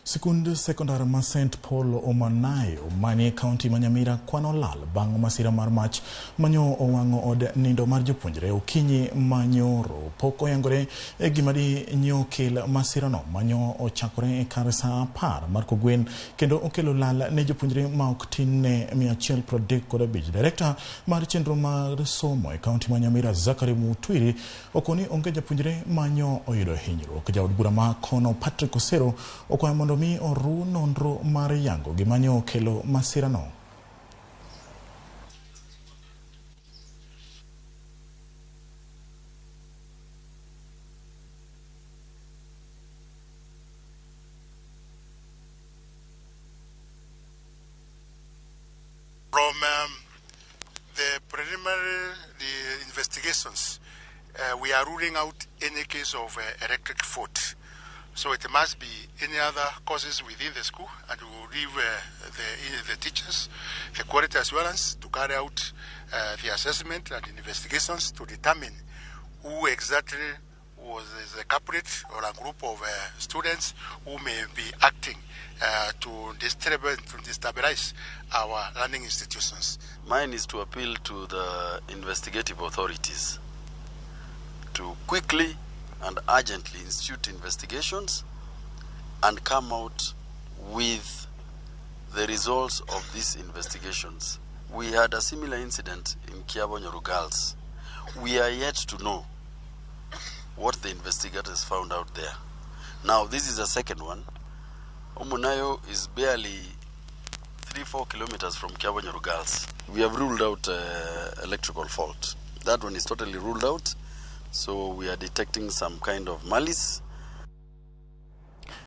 Sikund sekondar ma St Paul Omanayo manie kaunti ma Nyamira kwan olal bang' masira mar mach manyo owang'o od nindo mar jopuonjre okinyi manyoro. Pok oyangore e gima di nyo kel masirano manyo ochakore e kar saa 10 mar kogwen kendo okelo lal ne jopuonjre ma ok tin ne 135. Direkta mar chenro mar somo e kaunti ma Nyamira Zachary Mutwiri okoni onge japuonjre manyo oyudo hinyruok. Jaod bura ma kono Patrick Osero okwayo mondo mi oru nonro mar yango gima nyo okelo masirano. From the preliminary investigations, we are ruling out any case of electric fault. So it must be any other causes within the school, and we will leave the teachers, the quality assurance, to carry out the assessment and investigations to determine who exactly was the culprit or a group of students who may be acting to destabilize our learning institutions. Mine is to appeal to the investigative authorities to quickly and urgently institute investigations and come out with the results of these investigations. We had a similar incident in Kiabonyoru Girls. We are yet to know what the investigators found out there. Now, this is a second one. Omunayo is barely 3-4 kilometers from Kiabonyoru Girls. We have ruled out electrical fault. That one is totally ruled out. So we are detecting some kind of malice.